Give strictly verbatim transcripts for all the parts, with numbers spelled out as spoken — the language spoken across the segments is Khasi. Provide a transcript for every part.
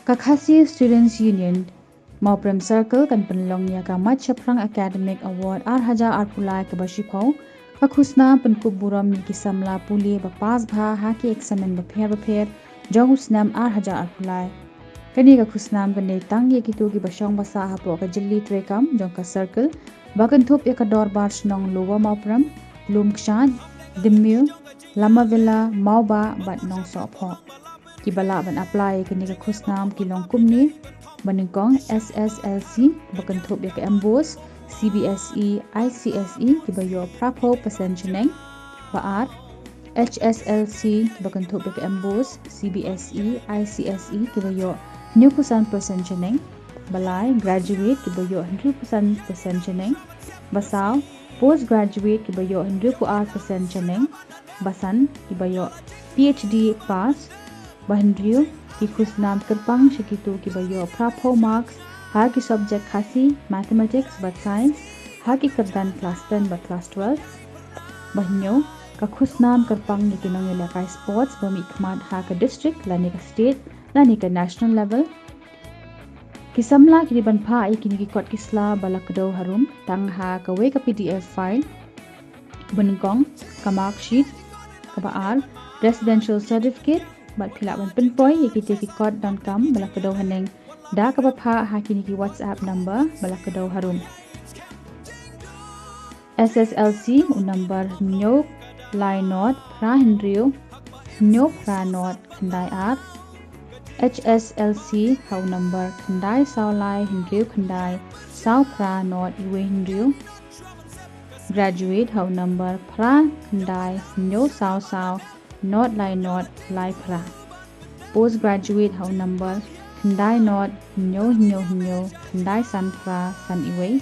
Ka Khasi Students Union Mawprem Circle kan pynlong ïa ka Mait Shaphrang Academic Award ar hajar arphew lai kaba shiphew, ka khusnam pynkup burom ïa ki samla pule ba pass bha ha ki eksamin bapher bapher jong u snem ar hajar arphew lai. Kane ka khusnam kan dei tang ïa kito kiba shong ba sah hapoh ka jylli treikam jong ka circle, ba kynthup ïa ka Dorbar Shnong Lower Mawprem, Lumkshad, Dymmiu, Lamavilla, Mawbah bad Nongsohphoh. Kiba lah ban apply ïa kane ka khusnam ki long kumne: ba nyngkong, S S L C ba kynthup ïa ka MBOSE, C B S E, I C S E, kiba ïoh phraphew percent shaneng. Ba ar, H S L C kiba kynthup ïa ka MBOSE, C B S E, I C S E, kiba ïoh hynñiewphew san percent shaneng. Ba lai, graduate kiba ïoh hynriewphew san percent shaneng. Ba saw, postgraduate kiba ïoh hynriewphew ar percent shaneng. Ba san, kiba ïoh P H D pass. Ba hynriew, ki khusnam kyrpang sha kito kiba ïoh phraphew marks ha ki subject Khasi, Mathematics bad Science ha ki kyrdan class ten bad class twelve. Ba hynñiew, ka khusnam kyrpang ïa ki nongïalehkai sports ba mihkhmat ha ka district lane ka state lane ka national level. Ki samla ki dei ban phah ïa kine ki kot ki sla ba la kdew harum tang ha kawei ka P D F file. Ba nyngkong, ka mark sheet. Kaba ar, residential certificate. Bad phi lah ban pynpoi ïa kite ki kot donkam ba la kdew haneng da kaba phah ha kine ki WhatsApp number ba la kdew harum. S S L C u number hynñiew lai nod phra hynriew hynñiew phra nod khyndai ar. H S L C ha u number khyndai saw lai hynriew khyndai saw phra nod iwei hynriew. Graduate ha u number phra khyndai hynñiew saw saw nod lai nod lai phra. Postgraduate ha u number khyndai nod hynñiew hynñiew hynñiew khyndai san phra san iwei.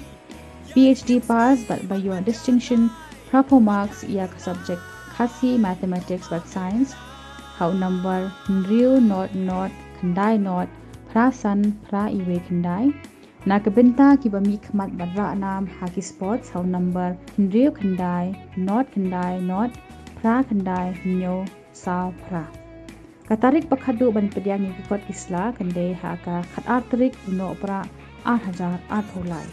P H D pass bad ba ïoh distinction, phraphew marks ïa ka subject Khasi, Mathematics bad Science ha u number hynriew nod nod khyndai nod phra san phra iwei khyndai. Na ka bynta kiba mihkhmat ban rah nam ha ki sports ha u number hynriew khyndai nod khyndai nod phra khyndai hynñiew saw phra. Ka tarik ba khatduh ban pdiang ïa ki kot ki sla kan dei ha ka khatar tarik u Nohprah ar hajar arphew lai.